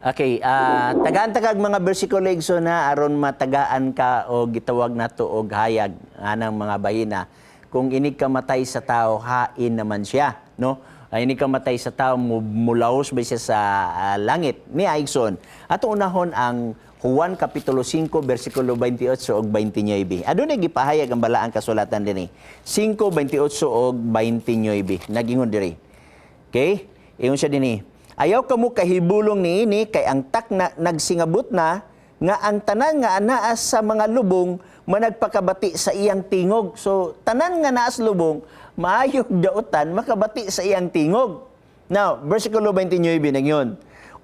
Okay, tagaan tagag mga bersikulo, igsoon, na aron matagaan ka o gitawag nato og hayag anang mga bahina. Kung inig kamatay sa tao, hain naman siya, no? Ay, inig kamatay sa tao, mulaos ba siya sa langit? Ni igsoon. Ato unahon ang Juan Kapitulo 5 bersikulo 28 ug 29. Adunay gipahayag ang balaang kasulatan dinhi. 5:28 ug 29. Nagingon diri. Okay? Ingon siya dinhi. "Ayaw kamo kahibulong niini, kay ang takna nagsingabot na nga ang tanan nga anaa sa mga lubong managpakabati sa iyang tingog." So tanan nga naa sa lubong, maayog dautan, makabati sa iyang tingog. Now, versikulo 29 nagyon.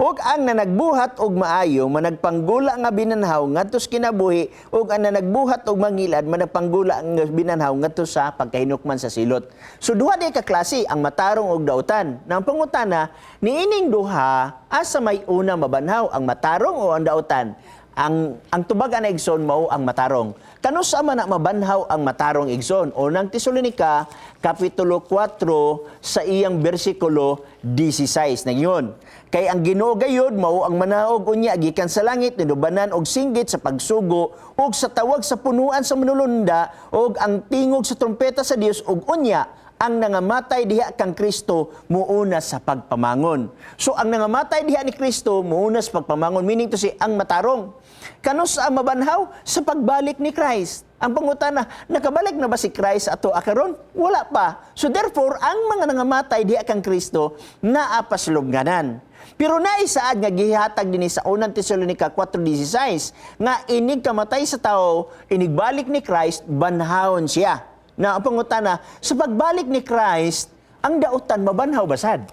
"Ug ang nanagbuhat og maayo managpanggula nga binanhaw ngadto sa kinabuhi, ug ang nanagbuhat og mangilad managpanggula nga binanhaw ngadto sa pagkahinukman sa silot." So duha di ka klase, ang matarong og dautan. Nang pangutana, niining duha, asa may una mabanhaw, ang matarong o ang dautan? Ang tubag ana, igsoon, mao ang matarong. Kanus-a man na mabanhaw ang matarong, igsoon? Unang Tesalonika kapitulo 4 sa iyang bersikulo 16 nagyon. "Kay ang Ginoo gayud mao ang manaog unya gikan sa langit ninubanan og singgit sa pagsugo ug sa tawag sa punuan sa manulunda ug ang tingog sa trumpeta sa Dios, ug unya ang nangamatay diha kang Kristo muuna sa pagpamangon." So ang nangamatay diha ni Kristo muuna sa pagpamangon, meaning to say, ang matarong. Kanus-a mabanhaw? Sa pagbalik ni Christ. Ang pangutana, nakabalik na ba si Christ ato akaron? Wala pa. So therefore, ang mga nangamatay diha kang Kristo naa pa sa lubnganan. Pero naisaad nga gihatag dinhi sa Unang Tesalonika 4:16 nga inig kamatay sa tao, inigbalik ni Christ, banhawon siya. Na ang pangutana, sa pagbalik ni Christ, ang dautan mabanhaw basad?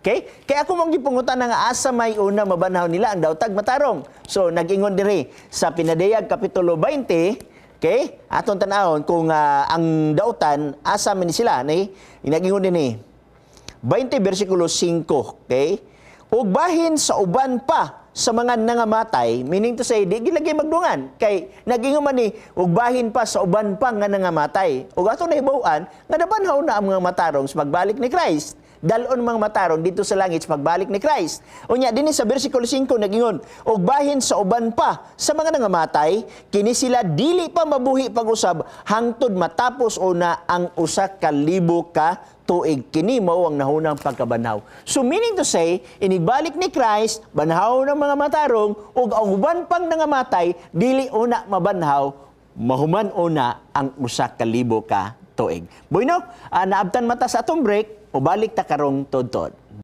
Okay? Kaya ako mong gipangutana nga asa may una mabanhaw nila, ang daotag matarong? So nag-ingon diri sa Pinadayag kapitulo 20, okay? Aton tan-awon kung ang dautan asa man ni sila ni nag-ingon dinhi. 20 bersikulo 5, okay? "Ug bahin sa uban pa sa mga nangamatay," meaning to say, di gilagi magdungan kay nagingon man ni ug bahin pa sa uban pa nga nangamatay. Ug ato nahibaw-an nga nabanhaw na ang mga matarong sa pagbalik ni Christ. Dalon mga matarong dito sa langit sa pagbalik ni Christ. Unya dinhi sa bersikulo 5 nagingon, "Ug bahin sa uban pa sa mga nangamatay, kini sila dili pa mabuhi pag-usab hangtod matapos una ang 1,000 ka tuig. Kini mao ang nahunang pagkabanhaw." So meaning to say, inigbalik ni Christ, banhaw ng mga matarong, ug ang uban pang nangamatay dili una mabanhaw, mahuman una ang 1,000 ka tuig. Bueno, naabtan mata sa atong break, ubalik ta karong tudtod.